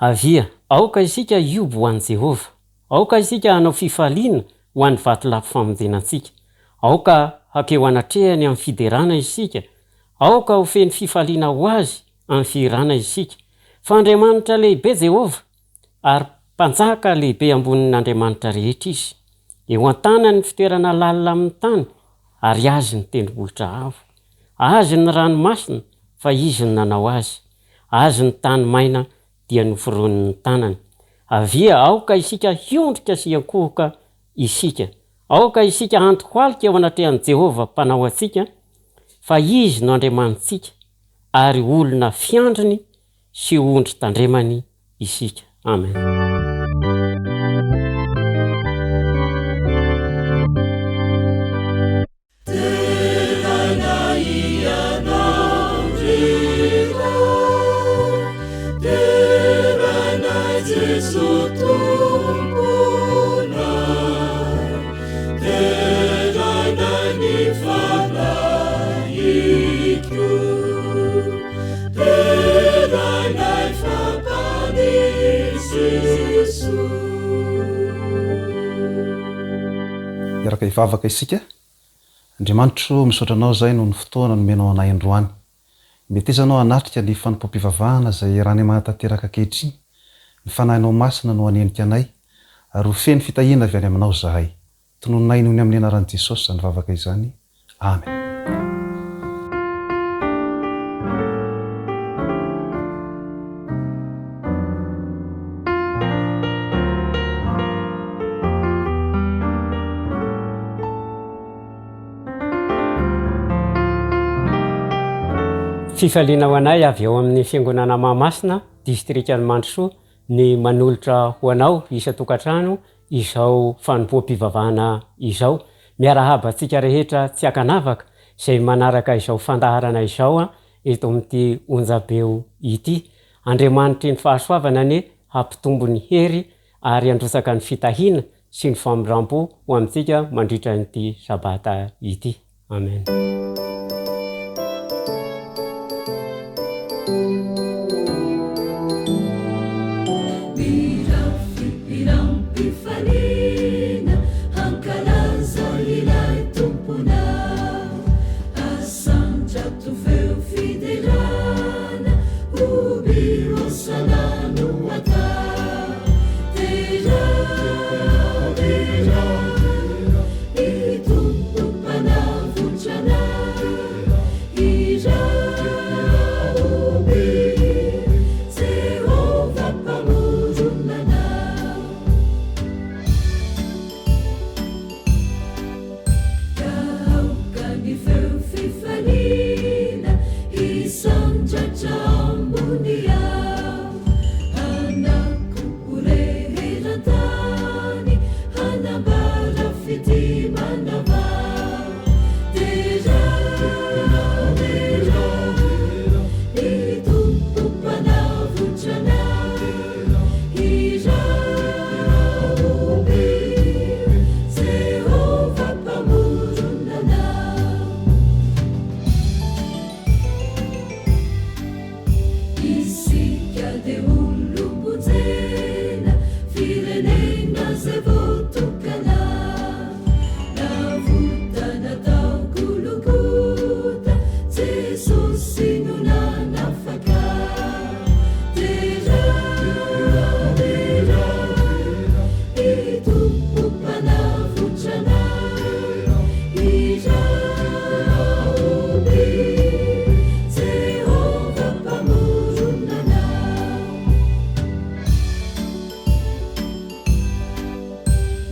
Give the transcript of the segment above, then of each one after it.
Avia, aoka isika hioby ho an'i Jehovah. Aoka isika hanao fifaliana ho an'ny vatolampy famonjena antsika. Aoka hankeo anatrehany amin'ny fiderana isika. Aoka ho feno fifaliana ho azy amin'ny fihirana isika. Fa Andriamanitra lehibe Jehovah, ary Mpanjaka lehibe ambonin'ny andriamanitra rehetra izy. Eo an-tanany ny fitoerana lalina amin'ny tany, ary azy ny tendrombohitra avo. Azy ny ranomasina, fa izy no nanao azy. Azy ny tany maina, dia noforonin'ny tanany. Avia, aoka isika hiondrika sy hiankohoka isika. Aoka isika handohalika eo anatrehan'i Jehovah Mpanao antsika, fa Izy no Andriamanitsika, ary olona fiandriny sy ondry tandremany isika. Amen. Deraina Ianao ry Ray, deraina Jeso Tomponay, deraina ny Fanahiko, deraina fa Mpamonjy Jeso. Hiaraka hivavaka isika. Andriamanitro o, misaotra Anao izahay noho ny fotoana nomenao anay androany. Meteza Anao hanatrika ny fanompoam-pivavahana izay iarahanay manatanteraka ankehitriny. Ny Fanahinao Masina no hanenika anay, ary ho feno fitahiana avy any Aminao izahay. Tononinay noho ny amin'ny anaran'i Jesosy izany vavaka izany. Amen. Fifaliana ho anay avy ao amin'ny Fiangonana Mahamasina, Distrikan'i Mandrosoa, ny manolotra ho anao isan-tokantrano izao fanompoam-pivavahana izao. Miarahaba antsika rehetra tsy ankanavaka izay manaraka izao fandaharana izao eto amin'ity onjam-peo ity. Andriamanitry ny fahasoavana anie hampitombo ny hery ary handrotsaka ny fitahiana sy ny famindrampo ho amintsika mandritra an'ity Sabata ity. Amen. Mirafipiram-pifaliana hankalaza ilay Tomponao. Asandrato feo fiderana, hoby hosana no atao. Derao, derao, ny Tompo Mpanavotra anay. Hirao, hoby, Jehovah Mpamorona anay. Ka aoka ny feo fifaliana hisandratra ambony avo, hanako ho re eran-tany, hanambara fitia manavao. Derao, derao, ny Tompo Mpanavotra anay. Hirao, hoby, Jehovah Mpamorona anao. Isika dia olom-ponjena, firenena izay voatokana. Navotana tao Gologota, Jesosy no nanafaka. Derao, derao, ny Tompo Mpanavotra anay. Hirao, hoby, Jehovah Mpamorona anay.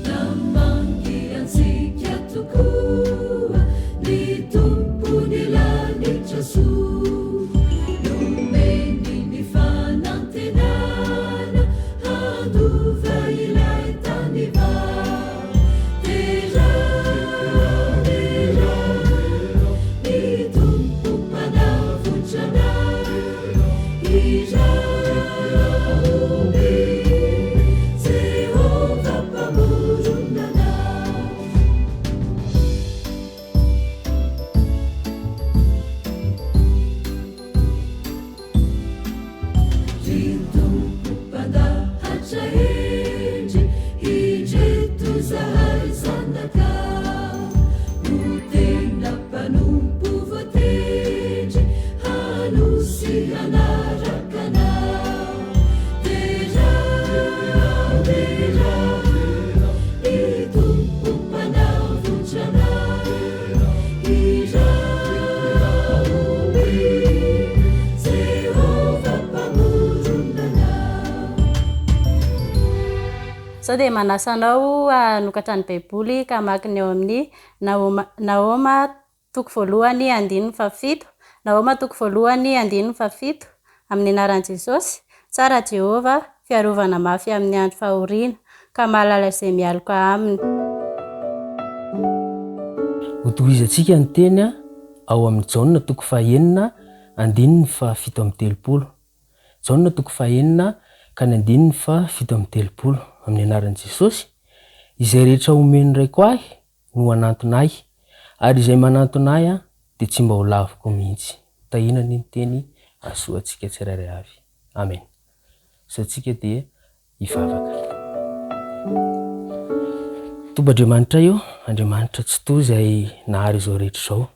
Namangy antsika tokoa ny Tompon'ny lanitra soa. Nomeny ny fanantenana handova ilay tany vao. Derao, derao ny Tompo Mpanavotra anay. Hirao, hoby, Jehovah Mpamorona anay. Ry Tompo. Izao dia manasa anao hanokatra ny Baiboly ka hamaky ny ao amin'ny Nahoma, Nahoma toko voalohany andininy fahafito. Nahoma toko voalohany andininy fahafito. Amin'ny anaran'i Jesosy, Tsara Jehovah, fiarovana mafy amin'ny andro fahoriana, ka mahalala izay mialoka aminy. Hotohizantsika ny teny ao amin'ny Jaona toko fahenina andininy faha 37. Jaona toko fahenina ka ny andininy faha 37. Amin'ny anaran'i Jesosy, Izay rehetra omen'ny Raiko Ahy no hanantona Ahy, ary izay manantona Ahy dia tsy mba ho laviko mihitsy. Tahiana anie ny teny hahasoa antsika tsirairay avy. Amen. Izao tsika dia hivavaka. Tompo Andriamanitray ô, Andriamanitra Tsitoha izay nahary izao rehetra izao.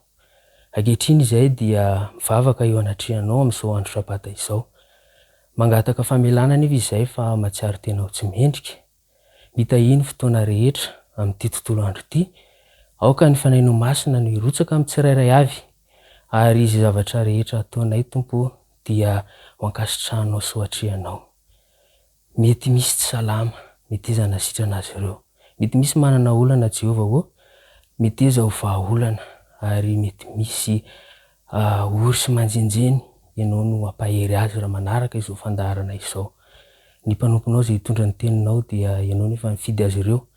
Ankehitriny izahay dia mivavaka eo anatrehanao amin'izao andro Sabata izao. Mangataka famelana anefa izahay fa mahatsiaro tena ho tsy mendrika. Mitahia ny fotoana rehetra amin'ity tontolo andro ity. Aoka ny Fanahinao Masina no hirotsaka amin'ny tsirairay avy. Ary izay zavatra rehetra ataonay Tompo ô dia ho ankasitrahanao sy ho atrehanao. Mety misy tsy salama, meteza hanasitrana azy ireo. Mety misy manana olana Jehovah ô, meteza ho vahaolana ary mety misy ory sy manjenjeny, Ianao no hampahery azy raha manaraka izao fandaharana izao. Ny mpanomponao izay hitondra ny teninao dia Ianao no efa nifidy azy ireo.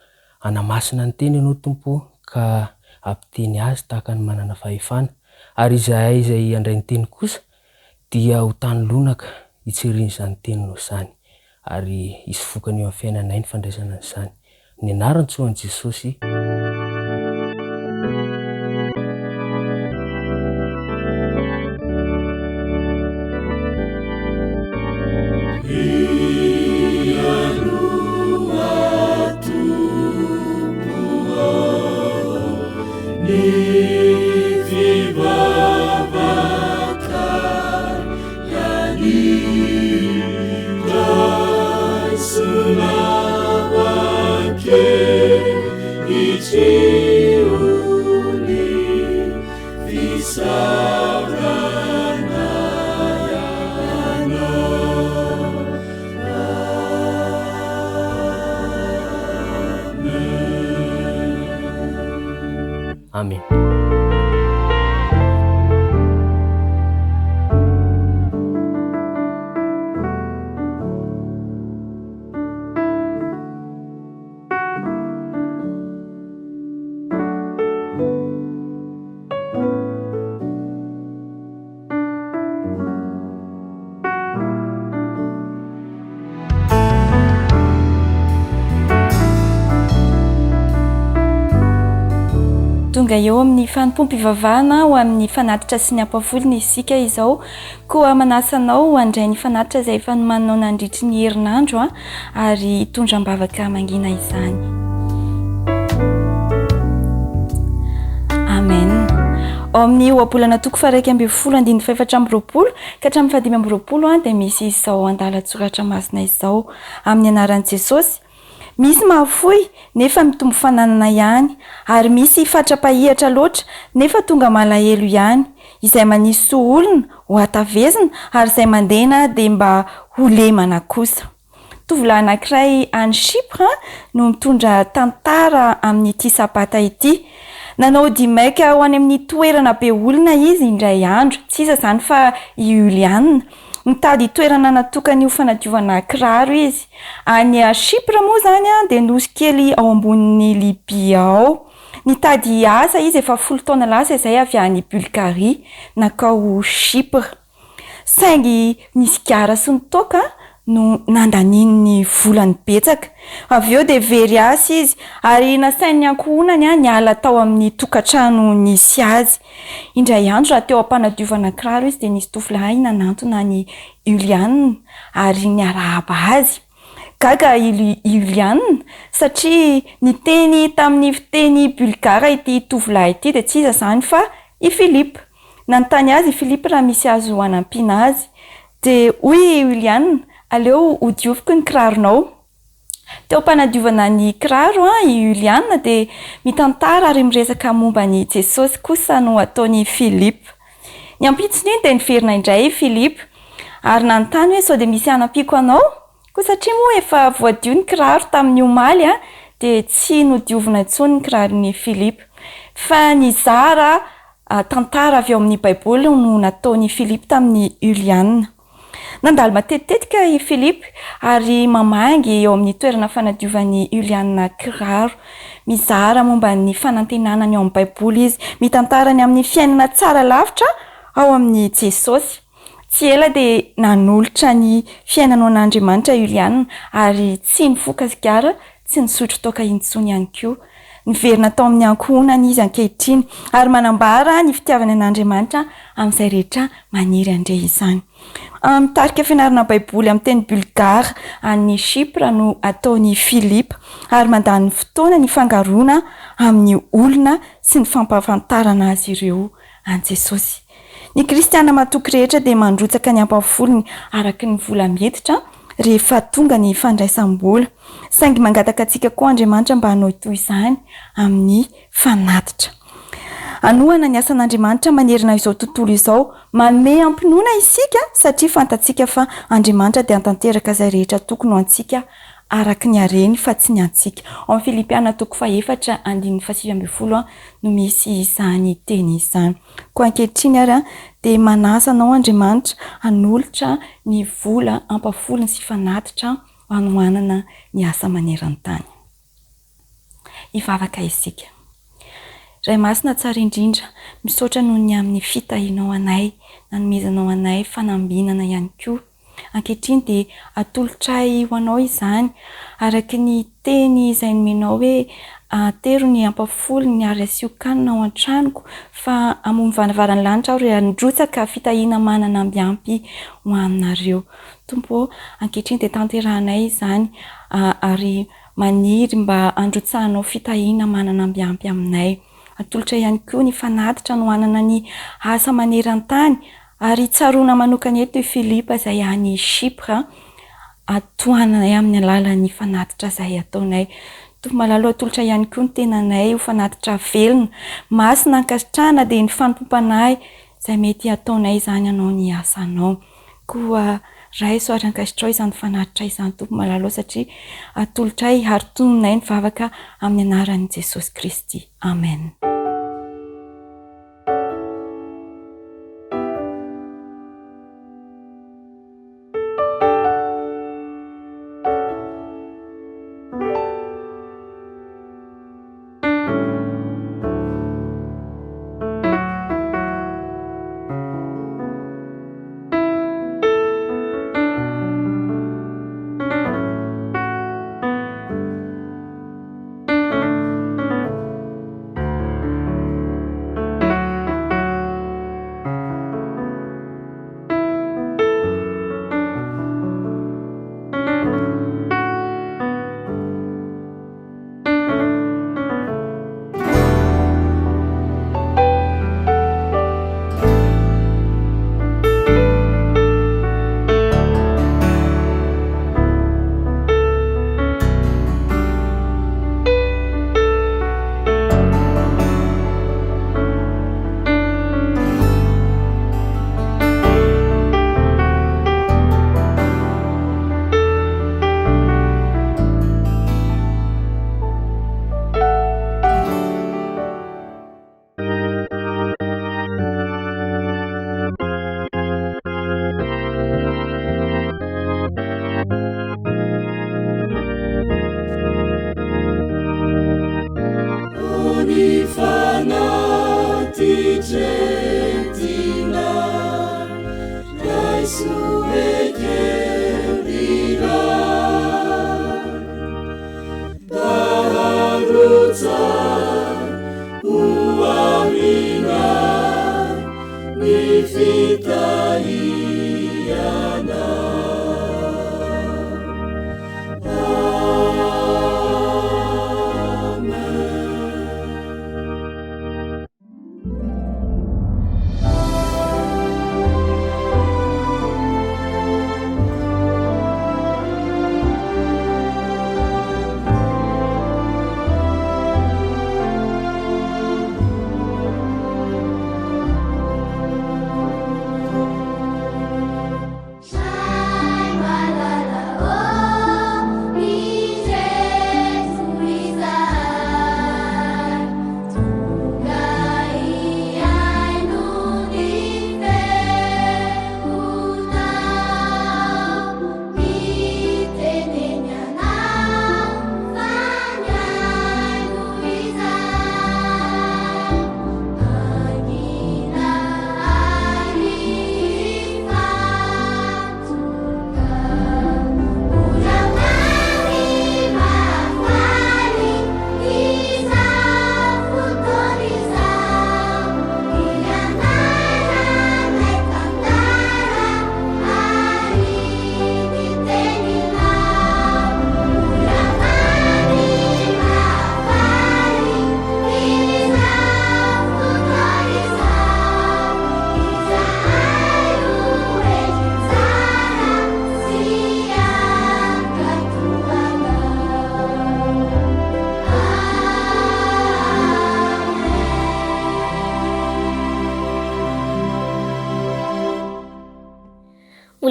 Hanamasina ny teny Ianao Tompo ô ka hampiteny azy tahaka ny manana fahefana. Ary izahay izay handray ny teny kosa dia ho tany lonaka hitsirian'izany teninao izany, ary hisy vokany eo amin'ny fiainanay ny fandraisana an'izany. Amin'ny anaran-tsoan'i Jesosy. Amen. Tonga eo amin'ny fanompoam-pivavahana ho amin'ny fanatitra sy ny ampavolony isika izao. Koa manasa anao handray ny fanatitra izay efa nomaninao nandritry ny herinandro ary hitondra am-bavaka mangina izany. Amen. Ao amin'ny ohabolana toko faha-11 andininy faha-24 ka hatramin'ny faha-25 dia misy izao andalan-tsoratra masina izao, Amin'ny anaran'i Jesosy, misy mahafoy nefa mitombo fananana ihany, ary misy fatra-pahihatra loatra nefa tonga malahelo ihany, izay manisy soa olona ho hatavezina ary izay mandena dia mba ho lemana kosa. Tovolahy anankiray any Chypre no mitondra tantara amin'ity Sabata ity. Nanao dia maika ho any amin'ny toerana be olona izy indray andro, tsy iza izany fa i Juliana. Nitady toerana natokany ho fanadiovana kiraro izy. Any Chypre moa izany dia nosy kely ao ambonin'i Libya ao. Nitady asa izy efa folo taona lasa izay avy any Bulgarie nankao Chypre. Saingy ny sigara sy ny toaka no nandaniany ny volany betsaka. Avy eo dia very asa izy ary nasain'ny ankohonany niala tao amin'ny tokantrano nisy azy. Indray andro raha teo am-panadiovana kiraro izy dia nisy tovolahy nanantona an'i Yuliana ary niarahaba azy. Gaga i Yuliana satria niteny tamin'ny fiteny bulgare ity tovolahy ity dia tsy iza izany fa i Philippe. Nanontany azy i Philippe raha misy azo hanampiana azy. Dia hoy i Juliana, Aleo hodioviko ny kiraronao. Teo am-panadiovana ny kiraro i Juliana dia mitantara ary miresaka momba an'i Jesosy kosa no ataon'i Philippe. Ny ampitson'iny dia niverina indray i Philippe ary nanontany hoe sao dia misy hanampiako anao? Koa satria moa efa voadio ny kiraro tamin'ny omaly dia tsy nodiovina intsony ny kiraron'i Philip. Fa nizara tantara avy ao amin'ny Baiboly no nataon'i Philip tamin'i Ulyana. Nandalo matetitetika i Philip ary mamangy eo amin'ny toerana fanadiovan'i Ulyana kiraro. Mizara momba ny fanantenana ny ao amin'ny Baiboly izy. Mitantara ny amin'ny fiainana tsara lavitra ao amin'i Jesosy. Tsy ela dia nanolotra ny fiainany ho an'Andriamanitra i Ulyana ary tsy nifoka sigara, tsy nisotro toaka intsony ihany koa. Niverina tao amin'ny ankohonany izy ankehitriny ary manambara ny fitiavany an'Andriamanitra amin'izay rehetra maniry handre izany. Mitarika fianarana Baiboly amin'ny teny bulgare any Chypre no ataon'i Philip, ary mandany fotoana ny fangaroana amin'ny olona sy ny fampahafantarana azy ireo an'i Jesosy. Ny kristiana matoky rehetra dia mandrotsaka ny ampahafolony araka ny vola miditra rehefa tonga ny fandraisam-bola. Saingy mangataka antsika koa Andriamanitra mba hanao toy izany amin'ny fanatitra. Hanohana ny asan'Andriamanitra manerana izao tontolo izao. Manome am-pinoana isika satria fantatsika fa Andriamanitra dia hantanteraka izay rehetra tokony ho antsika araka ny hareny fa tsy ny antsika. Ao amin'ny Filipiana toko fahefatra andininy fahasivy ambin'ny folo no misy izany teny izany. Koa ankehitriny ary dia manasa anao Andriamanitra hanolotra ny vola ampafolony sy fanatitra hanohanana ny asa maneran-tany. Hivavaka isika. Ray Masina tsara indrindra, misaotra noho ny amin'ny fitahianao anay, nanomezanao anay fanambinana ihany koa. Ankehitriny dia atolotray ho anao izany, araka ny teny izay nomenao hoe, Atero ny ampafolony ary asio kanina ao an-tranoko, fa hamoha ny varavaran'ny lanitra aho ary handrotsaka fitahiana manana amby ampy ho aminareo. Tompo ô, ankehitriny dia tanterahanay izany ary maniry mba handrotsahanao fitahiana manana amby ampy aminay. Atolotra ihany koa ny fanatitra hanohanana ny asa maneran-tany ary tsaroana manokana eto i Philippe izay any Chypre, atohananay amin'ny alalan'ny fanatitra izay ataonay. Tompo malala ô, atolotra ihany koa ny tenanay ho fanatitra velona, masina, ankasitrahana dia ny fanompoam-panahy izay mety hataonay izany hanao ny asanao. Koa raiso ary ankasitrao izany fanatitra izany Tompo malala ô satria atolotray ary tononinay ny vavaka amin'ny anaran'i Jesosy Kristy. Amen.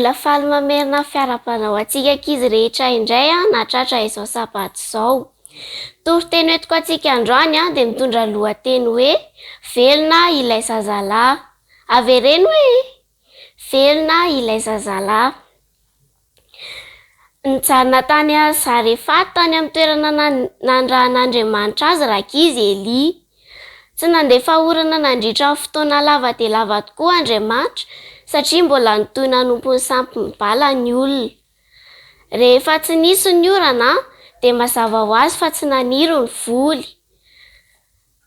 Mbola faly mamerina ny fiarahabana ho antsika ankizy rehetra indray aho nahatratra izao sabata izao. Toriteny hoentiko antsika androany dia mitondra lohateny hoe Velona ilay zazalahy. Avereno hoe Velona ilay zazalahy. Nijanona tany Zarefata tany amin'ny toerana nanirahan'Andriamanitra azy rankizy Elia. Tsy nandefa orana nandritra ny fotoana lava dia lava tokoa Andriamanitra, satria mbola nitohy nanompo ny sampin'i Bala ny olona. Rehefa tsy nisy ny orana, dia mazava ho azy fa tsy naniry ny voly.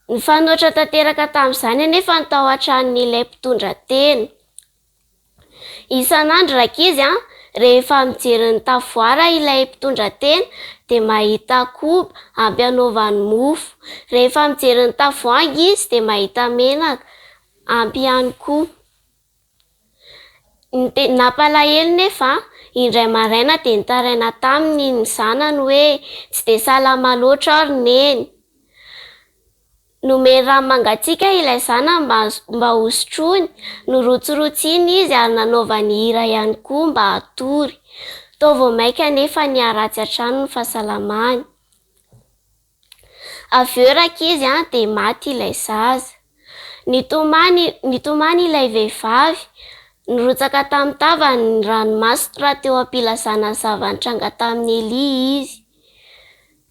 Nifanoatra tanteraka tamin'izany anefa ny tao an-tranon'ilay mpitondra tena. Isan'andro rankizy an, rehefa mijery ny tavoara ilay mpitondra tena dia mahita koba ampy hanaovany mofo. Rehefa mijery ny tavoahangy izy dia mahita menaka ampy ihany koa. Ny tena nampalahelo nefa, indray maraina dia nitaraina taminy ny zanany hoe tsy dia salama loatra aho ry neny. Nomeny rano mangatsiaka ilay zanany mba mba hosotroiny, norotsirotsiany izy ary nanaovany hira ihany koa mba hatory. Toa vao mainka anefa niharatsy hatrany ny fahasalamany. Avy eo rankizy an, dia maty ilay zaza. Nitomany nitomany ilay vehivavy, nirotsaka tamin'ny tavany ny ranomaso raha teo am-pilazana ny zava-nitranga tamin'i Elia izy.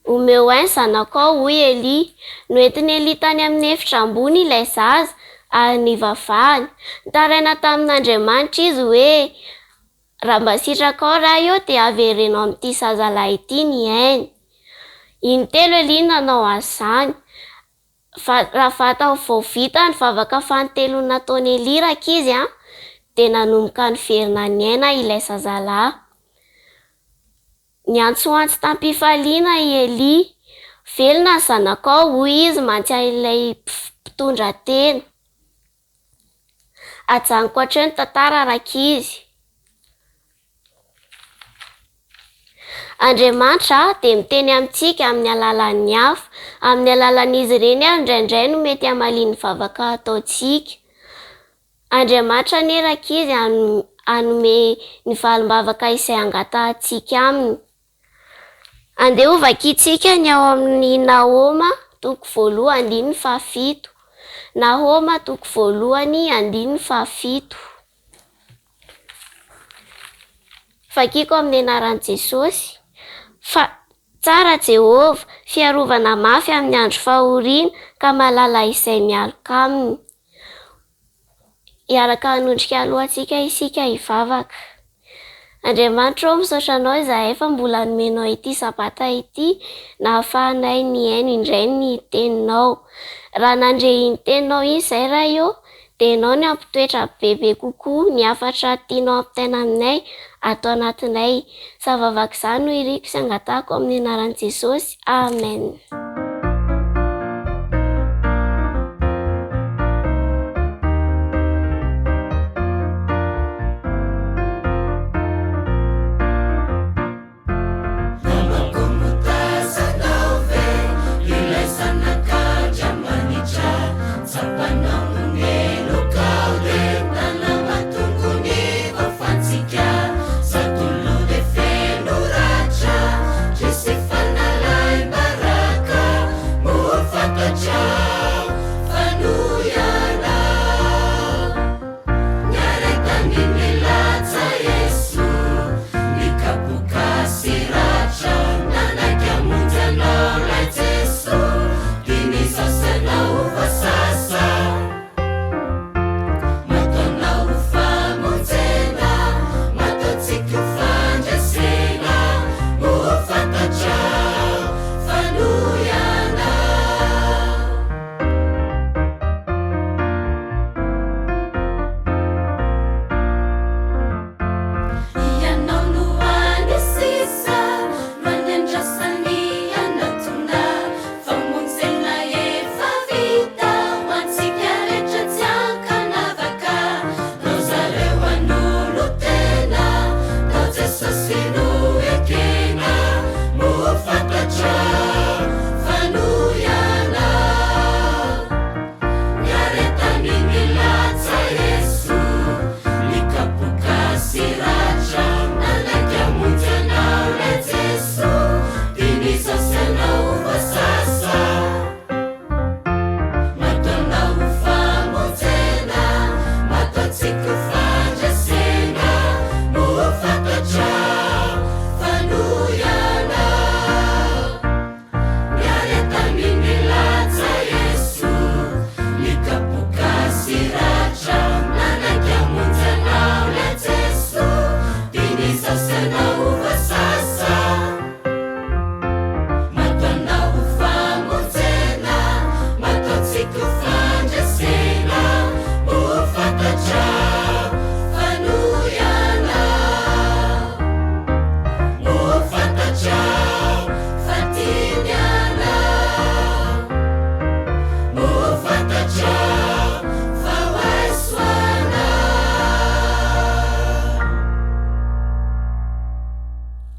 Omeo ahy ny zanakao, hoy Elia. Noentin'i Elia tany amin'ny efitra ambony ilay zaza, ary nivavahany. Nitaraina tamin'Andriamanitra izy hoe, Raha mba sitrakao Ray ô, dia avereno amin'ity zazalahy ity ny ainy. Intelo Elia no nanao an'izany. Va, raha vantany vao vita ny vavaka fanintelony nataon'i Elia rankizy an, dia nanomboka niverina niaina ilay zazalahy. Niantsoantso tam-pifaliana i Elia. Velona ny zanakao, hoy izy mantsy ilay mpitondra tena. Ajanoko hatreo ny tantara rankizy. Andriamanitra dia miteny amintsika amin'ny alalan'ny hafa. Amin'ny alalan'izy ireny ary indraindray no mety hamaliany ny vavaka ataontsika. Andriamanitra anie rankizy hanome ny valim-bavaka izay angatahantsika aminy. Andeha hovakintsika ny ao amin'ny Nahoma toko voalohany andininy fahafito. Nahoma toko voalohany andininy fahafito. Vakiko amin'ny anaran'i Jesosy. Fa tsara Jehovah, fiarovana mafy amin'ny andro fahoriana, ka mahalala izay mialoka aminy. Hiaraka hanondrika alohantsika isika hivavaka. Andriamanitra ô, misaotra Anao izahay fa mbola nomenao ity Sabata ity nahafahanay nihaino indray ny Teninao. Raha nandre iny Teninao iny izahay Ray ô, dia Ianao no hampitoetra bebe kokoa ny hafatra tianao hampitaina aminay ato anatinay. Izany vavaka izany no iriko sy angatahako amin'ny anaran'i Jesosy. Amen.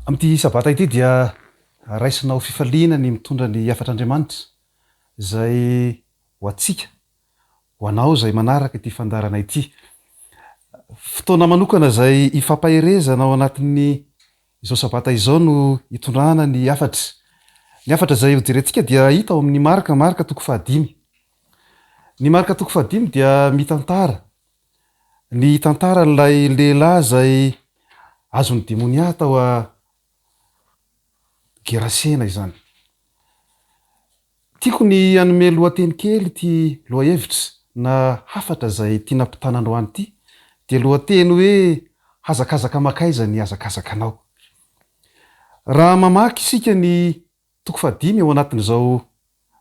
Amin'ity Sabata ity dia raisina ho fifaliana ny mitondra ny hafatr'Andriamanitra izay ho antsika, ho anao izay manaraka ity fandaharana ity. Fotoana manokana izay ifampaherezana ao anatin'ny izao Sabata izao no itondrana ny hafatra. Ny hafatra izay hojerentsika dia hita ao amin'ny Marka, Marka toko fahadimy. Ny Marka toko fahadimy dia mitantara ny tantaran'ilay lehilahy izay azon'ny demonia tao a Gerasena izany. Tiako ny hanome lohateny kely ity lohahevitra na hafatra izay tiana ampitana androany ity, dia lohateny hoe Hazakazaka mankaiza ny hazakazakanao. Raha mamaky isika ny toko fahadimy ao anatin'izao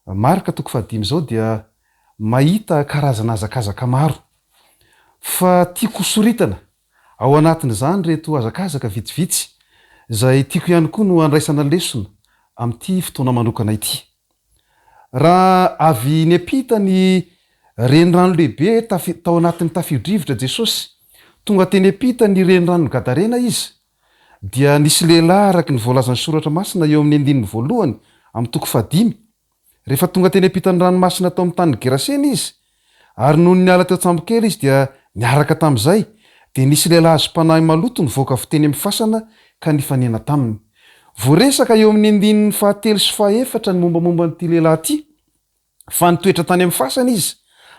Marka toko fahadimy izao dia mahita karazana hazakazaka maro. Fa tiako hosoritana ao anatin'izany ireto hazakazaka vitsivitsy izay tiako ihany koa no handraisana lesona amin'ity fotoana manokana ity. Raha avy niampita ny renirano lehibe tao anatin'ny tafio-drivotra Jesosy, tonga teny am-pita ny reniranon'i Gadarena Izy, dia nisy lehilahy araka ny voalazan'ny Soratra Masina eo amin'ny andininy voalohany amin'ny toko fahadimy, Rehefa tonga teny ampitan'ny ranomasina tao amin'ny tanin'i Gerasena izy, ary nony niala teo an-tsambokely izy dia niaraka tamin'izay, dia nisy lehilahy azom-panahy maloto nivoaka avy teny amin'ny fasana ka nifanena taminy. Voaresaka eo amin'ny andininy fahatelo sy fahaefatra ny mombamomba an'ity lehilahy ity. Fa nitoetra tany amin'ny fasana izy,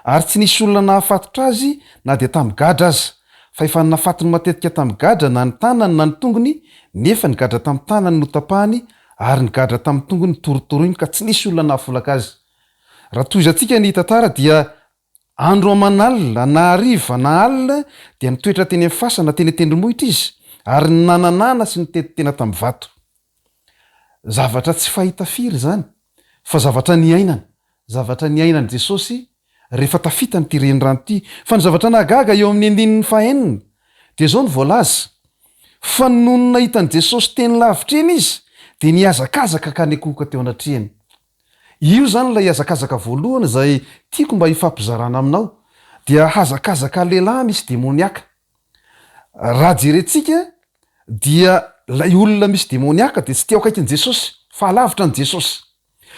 ary tsy nisy olona nahafatotra azy na dia tamin'ny gadra aza, fa efa nafatony matetika tamin'ny gadra na ny tanany na ny tongony, nefa ny gadra tamin'ny tanany notapahany ary ny gadra tamin'ny tongony notorotoroiny ka tsy nisy olona nahafolaka azy. Raha tohizantsika ny tantara dia andro aman'alina na hariva na alina dia nitoetra teny amin'ny fasana teny an-tendrombohitra izy ary nananana sy nitety tena tamin'ny vato. Zavatra tsy fahita firy izany, fa zavatra niainana, zavatra niainan'i Jesosy rehefa tafita an'ity renirano ity. Fa ny zavatra nahagaga eo amin'ny andininy fahenina, dia izao no voalaza, Fa nony nahita an'i Jesosy teny lavitra eny izy, dia nihazakazaka ka niankohoka teo anatrehany. Io izany ilay hazakazaka voalohany izay tiako mba hifampizarana aminao, dia hazakazaka lehilahy misy demoniaka. Raha jerentsika dia ilay olona misy demoniaka dia tsy teo akaikin'i Jesosy fa alavitra an'i Jesosy.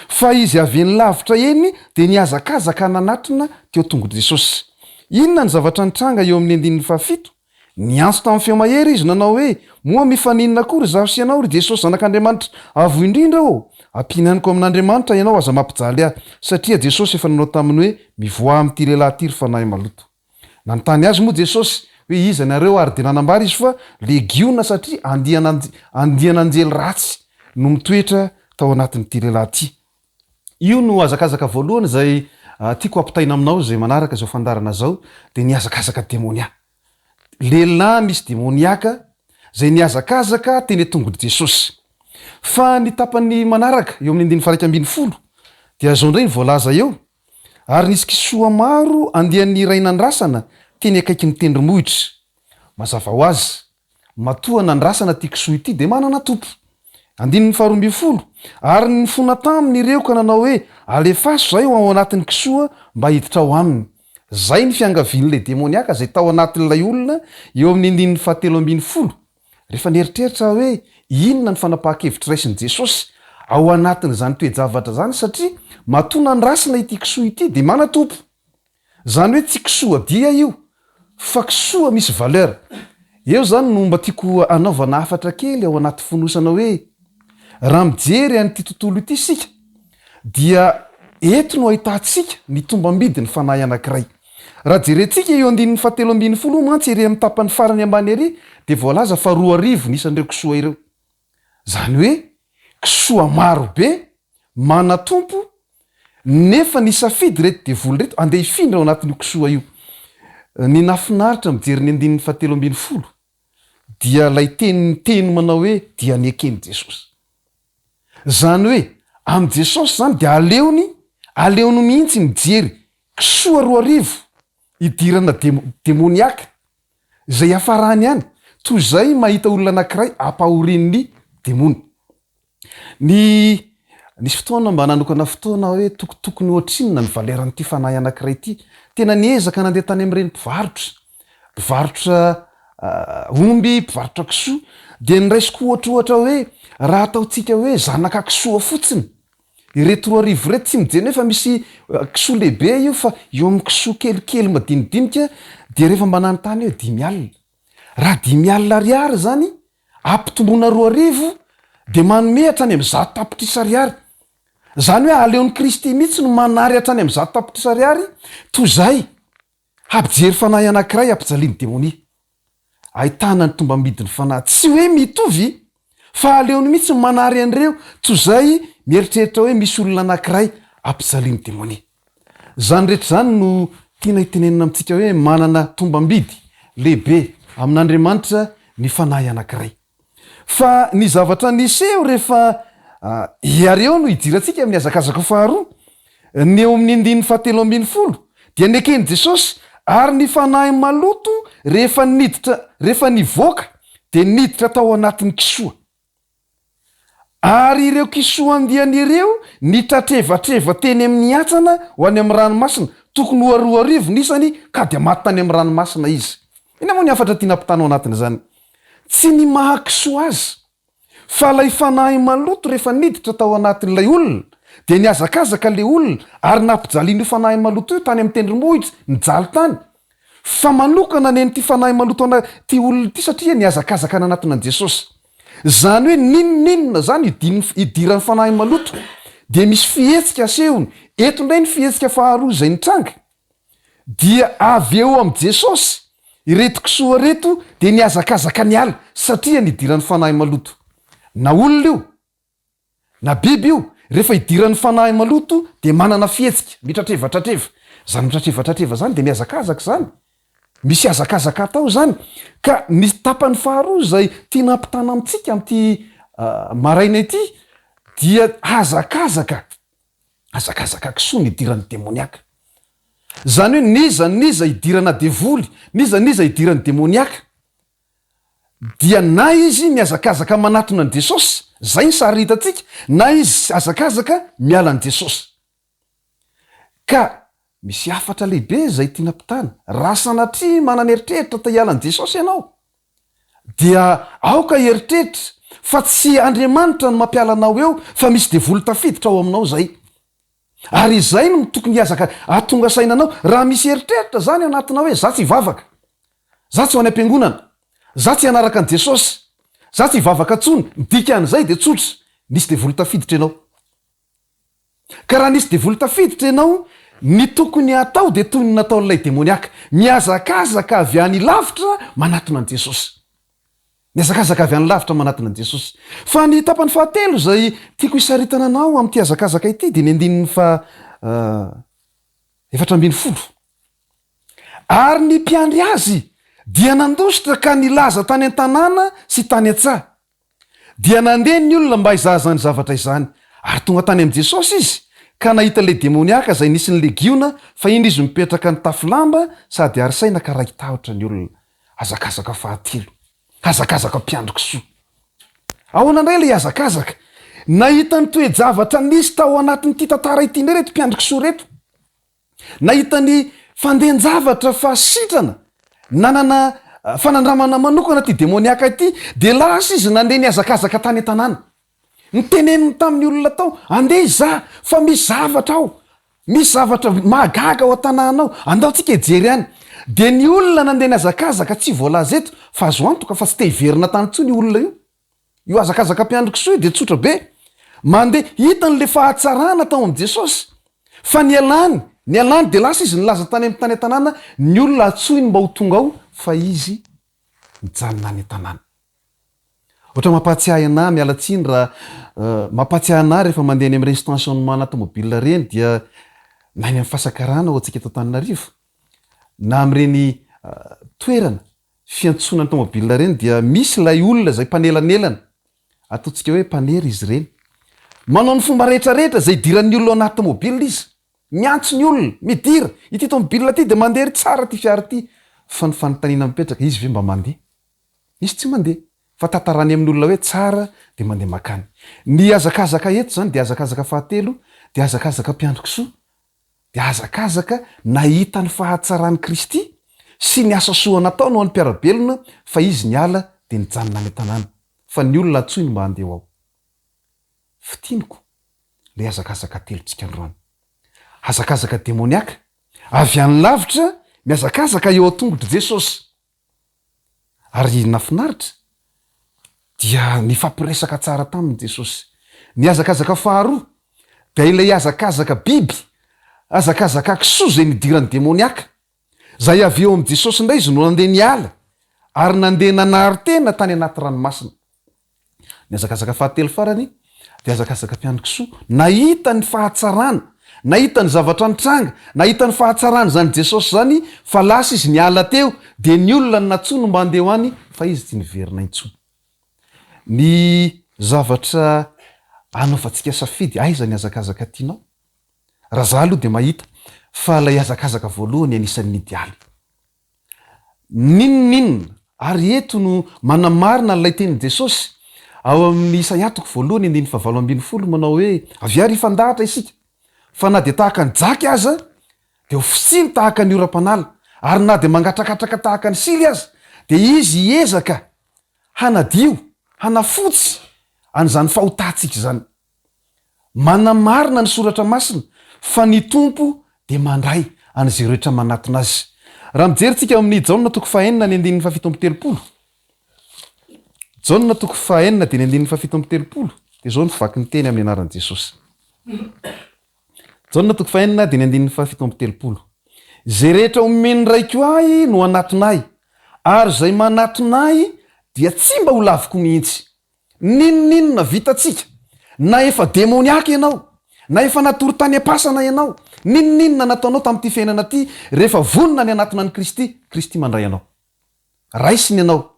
Fa izy avy eny lavitra eny dia nihazakazaka nanatona teo tongotr'i Jesosy. Inona ny zavatra nitranga eo amin'ny andininy fahafito? Niantso tamin'ny feo mahery izy nanao hoe, Moa mifaninona akory izaho sy ianao, ry Jesosy Zanak'Andriamanitra Avo Indrindra ô? Ampihinaniko amin'Andriamanitra ianao, aza mampijaly ahy. Satria Jesosy efa nanao taminy hoe, Mivoaha amin'ity lehilahy ity, ry fanahy maloto. Nanontany azy moa Jesosy hoe iza nareo ary dia nanambara izy fa legiona satria andian'anjely ratsy no mitoetra tao anatin'ity lehilahy ity. Io no hazakazaka voalohany izay tiako hampitaina aminao izay manaraka izao fandaharana izao dia ny hazakazaka demonia. Lehilahy misy demoniaka izay nihazakazaka teny an-tongotr'i Jesosy. Fa ny tapany manaraka eo amin'ny andininy faha 11 dia izao indray ny voalaza eo, Ary nisy kisoa maro andiany iray nandrasana teny akaikin'ny tendrombohitra. Mazava ho azy, matoa nandrasana ity kisoa ity dia manana tompo. Andininy faharoa ambin'ny folo, Ary nifona taminy ireo ka nanao hoe, Alefaso izahay ho ao anatin'ny kisoa mba hiditra ao aminy. Izay ny fiangavian'ilay demoniaka izay tao anatin'ilay olona eo amin'ny andininy fahatelo ambin'ny folo. Rehefa nieritreritra aho hoe inona ny fanapahan-kevitra raisin'i Jesosy ao anatin'izany toe-javatra izany satria matoa nandrasina ity kisoa ity dia manan-tompo. Izany hoe tsy kisoa dia io fa kisoa misy valeur. Eo izany no mba tiako hanaovana hafatra kely ao anaty fonosana hoe raha mijery an'ity tontolo ity isika dia eto no ahitantsika ny tombam-bidin'ny fanahy anankiray. Raha jerentsika io andininy fahatelo ambin'ny folo io mantsy ery amin'ny tapany farany ambany ery dia voalaza fa 2000 ny isan'ireo kisoa ireo. Izany hoe kisoa maro be manan-tompo nefa nisafidy ireto devoly ireto andeha hifindra ao anatin'io kisoa io. Ny nahafinaritra mijery ny andininy fahatelo ambin'ny folo dia ilay teny miteny manao hoe dia neken'i Jesosy. Izany hoe amin'i Jesosy izany dia aleony aleony mihitsy mijery kisoa 2000 idirana demoniaka izay hiafarany any toy izay mahita olona anankiray ampahorian'ny demony. Ny nisy fotoana mba nanokana fotoana aho hoe tokotokony ohatrinona ny valeur-n'ity fanahy anankiray ity. Tena niezaka nandeha tany amin'ireny mpivarotra, mpivarotra omby, mpivarotra kisoa. Dia noraisiko ohatrohatra hoe raha ataontsika hoe zanaka kisoa fotsiny ireto 2000 ireto, tsy mijery hoe fa misy kisoa lehibe io fa eo amin'ny kisoa kelikely madinidinika dia rehefa mba nanontany hoe 50. Raha 50 ariary izany ampitomboina 2000 dia manome hatrany amin'ny 100 tapitrisa ariary. Izany hoe aleon'i Kristy mihitsy no manary hatrany amin'ny 100 tapitrisa ariary toy izay hampijery fanahy anankiray hampijalian'ny demonia. Ahitana ny tombambidin'ny fanahy. Tsy hoe mitovy fa aleony mihitsy manary an'ireo toy izay mieritreritra hoe misy olona anankiray ampijalian'ny demonia. Izany rehetra izany no tiana hitenenana amintsika hoe manana tombambidy lehibe amin'Andriamanitra ny fanahy anankiray. Fa ny zavatra niseho rehefa iareo no hidirantsika amin'ny hazakazaka faharoa, ny eo amin'ny andininy fahatelo 12, dia neken'i Jesosy, ary ny fanahy maloto rehefa niditra, rehefa nivoaka dia niditra tao anatin'ny kisoa. Ary ireo kisoa andiany ireo nitratrevatreva teny amin'ny hatsana ho any amin'ny ranomasina, tokony ho 2000 ny isany, ka dia maty tany amin'ny ranomasina izy. Inona moa ny hafatra tiana ampitana ao anatin'izany? Tsy ny maha kisoa azy, fa ilay fanahy maloto rehefa niditra tao anatin'ilay olona, dia nihazakazaka ilay olona ary nampijalian'io fanahy maloto io tany amin'ny tendrombohitra, nijaly tany. Fa manokana ny an'ity fanahy maloto ana ity olona ity satria nihazakazaka nanatona an'i Jesosy. Izany hoe n'inon'inona izany idin'ny idiran'ny fanahy maloto dia misy fihetsika asehony. Eto indray ny fihetsika faharoa izay nitranga dia avy eo amin'i Jesosy ireto kisoa ireto dia nihazakazaka niala satria nidiran'ny fanahy maloto. Na olona io Na biby io, rehefa idiran'ny fanahy maloto dia manana fihetsika, mitratrevatratreva. Izany mitratrevatratreva izany dia mihazakazaka izany. Misy hazakazaka atao izany. Ka ny tapany faharoa izay tiana hampitana amintsika amin'ity maraina ity dia hazakazaka, hazakazaka kisoa ny idiran'ny demoniaka. Izany hoe n'iza n'iza idirana devoly, n'iza n'iza idiran'ny demoniaka. dia na izy mihazakazaka manatona an'i Jesosy, zay ny sary hitantsika, na izy hazakazaka miala an'i Jesosy. Ka misy hafatra lehibe izay tiana ampitana, raha sanatria manana eritreritra te hiala an'i Jesosy ianao, dia aoka hieritreritra fa tsy Andriamanitra no mampiala anao eo fa misy devoly tafiditra ao aminao izay. Ary izay no tokony hiazaka hahatonga saina anao, raha misy eritreritra zany anatinao hoe za tsy hivavaka, za tsy ho any am-piangonana, za tsy hanaraka an'i Jesosy, za tsy hivavaka tsony, ny dikan'izay dia tsotra, nisy devoly tafiditra ianao. Ka raha nisy devoly tafiditra ianao, ny tokony hatao dia toy ny nataon'ilay demoniaka, mihazakazaka avy any lavitra manatona an'i Jesosy. Mihazakazaka avy any lavitra manatona an'i Jesosy. Fa ny tapany fahatelo izay tiako hisaritana anao amin'ity hazakazaka ity dia ny andininy faha 14. Ary ny mpiandry azy dia nandositra ka nilaza tany an-tanàna sy tany an-tsaha. Dia nandeha ny olona mba hizaha izany zavatra izany. Ary tonga tany amin'i Jesosy izy, ka nahita ilay demoniaka izay nisy ny legiona, fa indro izy mipetraka nitafy lamba sady ary saina ka raiki-tahotra ny olona. Hazakazaka fahatelo. Hazakazaka mpiandry kisoa. Ahoana indray ilay hazakazaka? Nahita ny toe-javatra nisy tao anatin'ity tantara ity indray ireto mpiandry kisoa ireto. Nahita ny fandehan-javatra fa sitrana, nanana fanandramana manokana ity demoniaka ity, dia lasa izy nandeha nihazakazaka tany an-tanàna. Niteneniny tamin'ny olona tao, Andeha hizaha fa misy zavatra ao, misy zavatra mahagaga ao an-tanàna ao, andao tsika hijery any. Dia ny olona nandeha nihazakazaka, tsy voalaza eto, fa azo antoka fa tsy te hiverina tany intsony io olona io. Io hazakazaka mpiandry kisoa io dia tsotra be. Mandeha, hitany ilay fahatsarana tao amin'i Jesosy. Fa nialany, nialany dia lasa izy nilaza tany amin'ny tany an-tanàna ny olona antsoiny mba ho tonga ao fa izy mijanona any an-tanàna. Ohatra mampahatsiahy anah, miala tsiny raha mampahatsiahy anah rehefa mandeha any amin'ireny stationnement-na tomobile ireny dia na any amin'ny Fasakarana ho antsika eto Antananarivo na amin'ireny toerana fiantsonan'ny tomobile ireny dia misy ilay olona izay mpanelanelana, ataontsika hoe mpanera izy ireny. Manao ny fomba rehetra rehetra izay hidiran'ny olona ao anaty tomobile izy. Miantso ny olona, midira, ity tomobile ity dia mandeha ery tsara ity fiara ity. Fa ny fanontaniana mipetraka, izy ve mba mandeha? Izy tsy mandeha, fa tantarany amin'ny olona hoe tsara dia mandeha makany. Ny hazakazaka eto izany dia hazakazaka fahatelo, dia hazakazaka mpiandry kisoa, dia hazakazaka nahita ny fahatsaran'i Kristy sy ny asa soa nataony ho an'ny mpiara-belona fa izy niala dia nijanona any an-tanàna. fa ny olona antsoiny mba handeha ho ao. Fintiniko ilay hazakazaka telontsika androany. Hazakazaka demoniaka, avy any lavitra mihazakazaka eo an-tongotr'i Jesosy. Ary nafinaritra dia nifampiresaka tsara taminy Jesosy. Ny hazakazaka faharoa dia ilay hazakazaka biby, hazakazaka kisoa izay nidiran'ny demoniaka. Izay avy eo amin'i Jesosy indray izy no nandeha niala ary nandeha nanary tena tany anaty ranomasina. Ny hazakazaka fahatelo farany dia hazakazaka mpiandry kisoa, nahita ny fahatsarana, nahita ny zavatra nitranga, nahita ny fahatsaran'izany Jesosy izany fa lasa izy niala teo dia ny olona no nantsoiny mba handeha ho any fa izy tsy niverina intsony. Ny zavatra anaovantsika safidy, aiza ny hazakazaka tianao? Raha za aloha dia mahita fa ilay hazakazaka voalohany anisan'ny idealy. N'inon'inona, ary eto no manamarina an'ilay tenin'i Jesosy, ao amin'ny Isaia toko voalohany andininy fahavalo ambinifolo manao hoe, Avia ary hifandahatra isika, fa na dia tahaka ny jaky aza, dia ho fitsiny tahaka ny oram-panala, ary na dia mangatrakatraka tahaka ny sily aza, dia izy hiezaka hanadio, hanafotsy an'izany fahotantsika izany. Manamarina ny Soratra Masina fa ny Tompo dia mandray an'izay rehetra manatona Azy. Raha mijery tsika ao amin'ny Jaona toko fahenina ny andininy fahafito amby telopolo, Jaona toko fahenina dia ny andininy fahafito amby telopolo, dia izao no vaky ny teny amin'ny anaran'i Jesosy. Jaona toko fahenina dia ny andininy fahafito amby telopolo. Izay rehetra omen'ny Raiko Ahy no hanatona Ahy, ary izay manatona Ahy dia tsy mba ho laviko mihitsy. N'inon'inona vitantsika, na efa demoniaka ianao, na efa natory tany am-pasana ianao, n'inon'inona nataonao tamin'ity fiainana ity, rehefa vonona ny hanatona an'i Kristy, Kristy mandray anao. Raisiny ianao,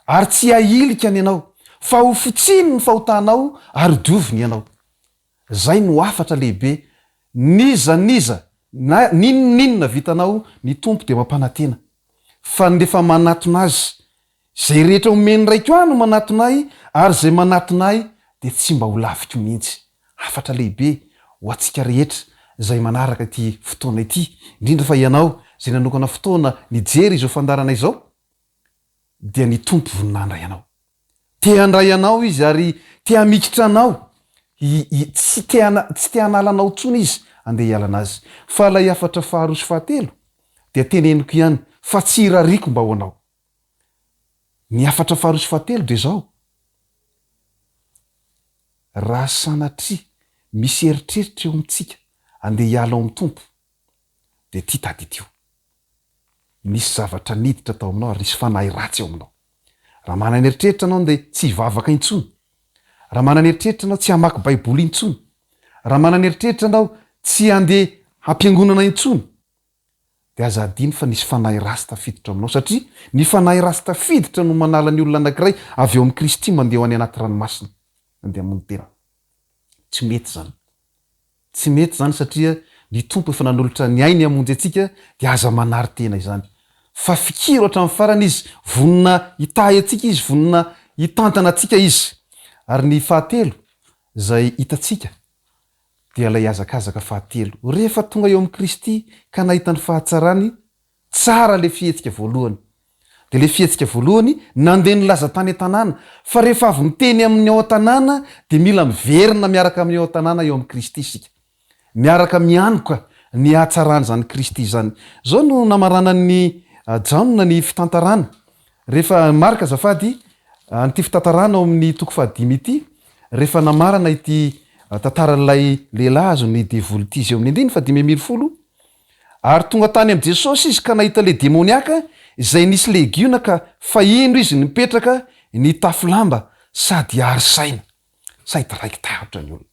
ary tsy hahilika ny anao, fa ho fotsiny ny fahotanao ary hodioviny ianao. Zay no hafatra lehibe, n'iza n'iza na n'inon'inona vitanao, ny Tompo dia mampanantena fa ny rehefa manatona Azy, izay rehetra omen'ny Raiko ahy no manatona Ahy, ary izay manatona Ahy dia tsy mba ho laviko mihitsy. Hafatra lehibe ho antsika rehetra izay manaraka ity fotoana ity, indrindra fa ianao izay nanokana fotoana nijery izao fandaharana izao, dia ny Tompo vonona handray anao. Te handray anao Izy ary te hamikitra anao. I, i, tsy te hana, tsy te hanala anao intsony Izy, andeha hialana Azy. Fa ilay hafatra faharoa sy fahatelo dia teneniko ihany fa tsy irariako mba ho anao. Ny hafatra faharoa sy fahatelo dia izao, Raha sanatria misy eritreritra eo amintsika andeha hiala ao amin'ny Tompo, dia ity tadidio. Nisy zavatra niditra tao aminao ary nisy fanahy ratsy ao aminao. Raha manana eritreritra anao dia tsy hivavaka intsony. Raha manana eritreritra anao tsy hamaky Baiboly intsony. Raha manana eritreritra anao tsy handeha hampiangonana intsony. Dia aza adino fa nisy fanahy ratsy tafiditra ao aminao satria ny fanahy ratsy tafiditra no manala ny olona anankiray avy ao amin'i Kristy mandeha ho any anaty ranomasina mandeha hamono tena. Tsy mety izany. Tsy mety izany satria ny Tompo efa nanolotra ny ainy hamonjy antsika dia aza manary tena izany. Fa fikiro hatramin'ny farany Izy, vonona hitahy antsika Izy, vonona hitantana antsika Izy. Ary ny fahatelo izay hitantsika dia ilay hazakazaka fahatelo. Rehefa tonga eo amin'i Kristy ka nahita ny fahatsarany, Tsara le fihetsika voalohany. De le fihetsika voalohany nandeha nilaza tany an-tanàna fa rehefa avy miteny amin'ny ao an-tanàna de mila miverina miaraka amin'ny ao an-tanàna eo amin'i Kristy isika. Miaraka mianoka ny hatsaran'izany Kristy izany. Zao no namaranan'i Jaona ny fitantarana rehefa, Marka azafady, an'ity fitantarana ao amin'ny toko fahadimy ity, rehefa namarana ity tantaran'ilay lehilahy azon'ny devoly ity izy eo amin'ny andininy fahadimy ambinifolo, Ary tonga tany amin'i Jesosy izy ka nahita ilay demoniaka izay nisy legiona ka fahindro izy nipetraka nitafy lamba sady ary saina. Sady raiki-tahotra ny olona.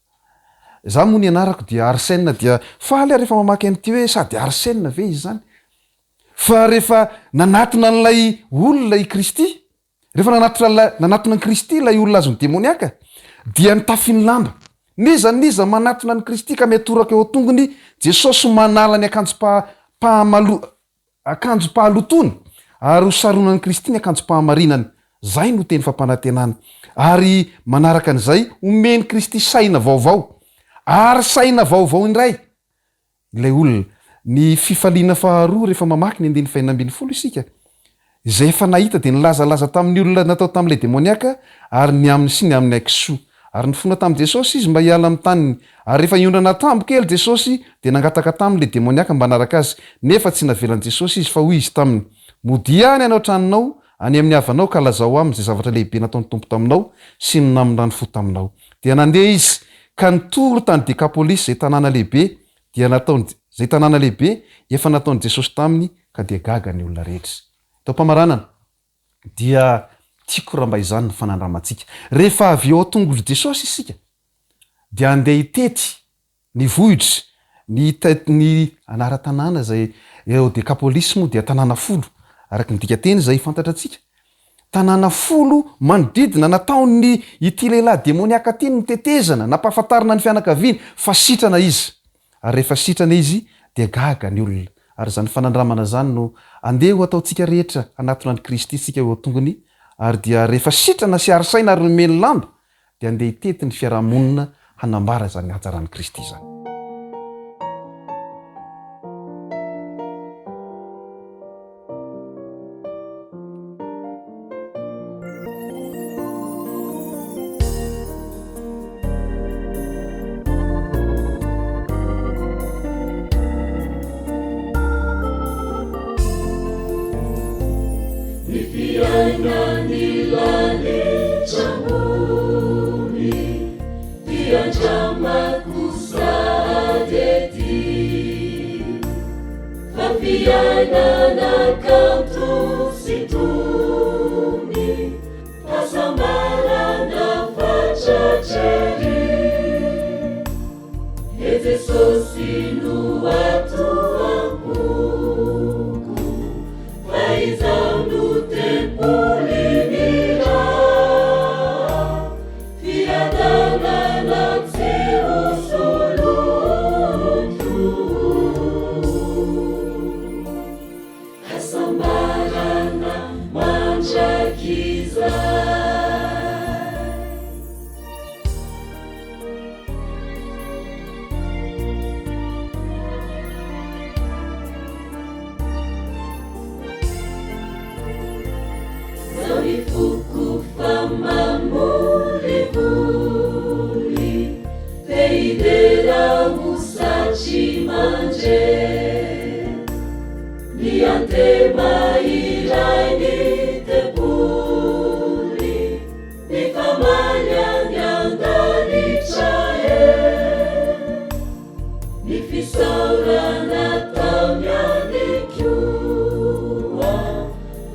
Izaho moa ny anarako dia Arsène dia faly aho rehefa mamaky an'ity hoe sady Arsène ve izy izany? Fa rehefa nanatona an'ilay olona i Kristy, Rehefa nanatitra ilay, nanatona an'i Kristy ilay olona azon'ny demoniaka, dia nitafy ny lamba. N'iza n'iza manatona an'i Kristy ka miatoraka eo an-tongony, Jesosy manala ny akanjom-pahamalo, akanjom-pahalotoany, ary ho saronan'i Kristy ny akanjom-pahamarinany. Izay no teny fampanantenana. Ary manaraka an'izay, omen'i Kristy saina vaovao. Ary saina vaovao indray. Ilay olona. Ny fifaliana faharoa rehefa mamaky ny andininy fahenina ambinifolo isika Izay efa nahita dia nilazalaza tamin'ny olona natao tamin'ilay demoniaka ary ny aminy sy ny amin'ny kisoa. Ary nifona tamin'i Jesosy izy mba hiala amin'ny taniny. Ary rehefa hiondrana tambo kely Jesosy, dia nangataka taminy ilay demoniaka mba hanaraka azy. Nefa tsy navelan'i Jesosy izy, fa hoy izy taminy, Modia any an-tranonao, any amin'ny havanao, ka lazao aminy izay zavatra lehibe nataon'ny Tompo taminao sy ny namindrany fo taminao. Dia nandeha izy, ka nitory tany Dekapolisy, izay tanàna lehibe, dia nataon'i, izay tanàna lehibe efa nataon'i Jesosy taminy, ka dia gaga ny olona rehetra. Tao am-pamaranana, dia tiako raha mba izany ny fanandramantsika. Rehefa avy eo an-tongotr'i Jesosy isika, dia handeha hitety ny vohitra, ny, ny anaran-tanàna izay eo Dekapolisy moa dia tanàna folo, araka ny dikanteny izay fantatrantsika. Tanàna folo manodidina nataon'ny ity lehilahy demoniaka ity ny tetezana, nampahafantarina ny fianakaviany fa sitrana izy. Ary rehefa sitrana izy dia gaga ny olona. Ary izany fanandramana izany no andeha ho ataontsika rehetra hanatona an'i Kristy isika eo an-tongony, ary dia rehefa sitrana sy ary saina ary nomeny lamba dia andeha hitety ny fiaraha-monina hanambara izany hatsaran'i Kristy izany. Ny fiainan'ny lanitra ambony dia andramako sahady ety fa fiainana kanto sy tony hasambarana fatratra ery He Jesosy no ato am-poko Fa izaho no tempolin'ny ra Fiadanana tsy ho soloiko Hasambarana mandrakizay. Zao ny foko fa mamolivoly Te hidera ho satry mandre Ny antema iray ny tempoly Mifamaly any an-danitra e Ny fisaorana ataony any koa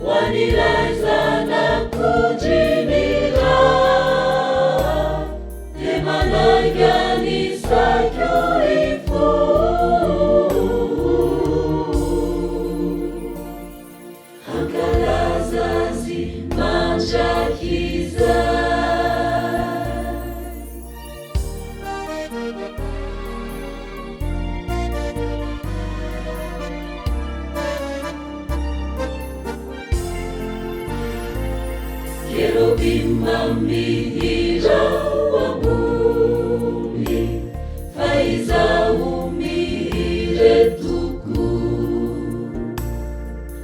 Ho an'ilay Zanak'ondry mira Dia manainga ny saiko hifoha Hankalaza Azy mandrakizay. Kerobima mihira ao ambony, fa izaho mihira eto koa.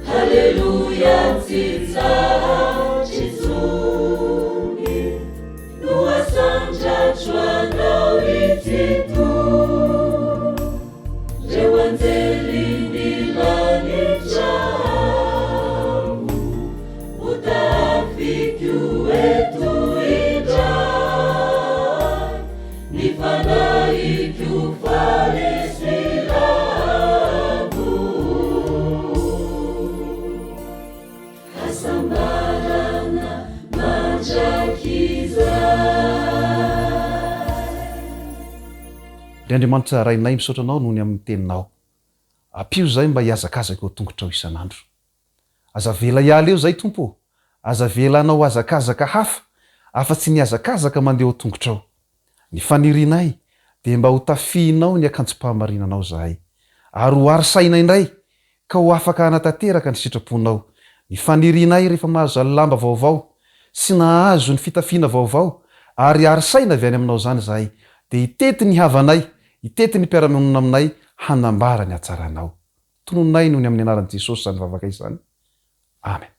Haleloia tsy tsahatry intsony no asandratro anao ity Tompo. Reo anjelin'ny lanitra avo ho tafiko eto indray. Ny fanahiko faly sy lavo. Hasambarana mandrakizay. Ry Andriamanitra Rainay misaotra Anao noho ny amin'ny Teninao. Ampio izahay mba hihazakazaka eo an-tongotrao isan'andro. Aza avela hiala eo izahay Tompo ô! Aza avela hanao hazakazaka hafa afa-tsy ny hazakazaka mandeha eo an-tongotrao. Ny fanirianay dia mba ho tafihinao ny akanjom-pahamarinanao izahay, ary ho ary saina indray ka ho afaka hanatanteraka ny sitraponao. Ny fanirianay rehefa mahazo lamba vaovao sy nahazo ny fitafiana vaovao ary ary saina avy any aminao izany izahay dia hitety ny havanay, hitety ny mpiara-monina aminay hanambara ny hatsaranao. Tononay noho ny amin'ny anaran'i Jesosy izany vavaka izany. Amen.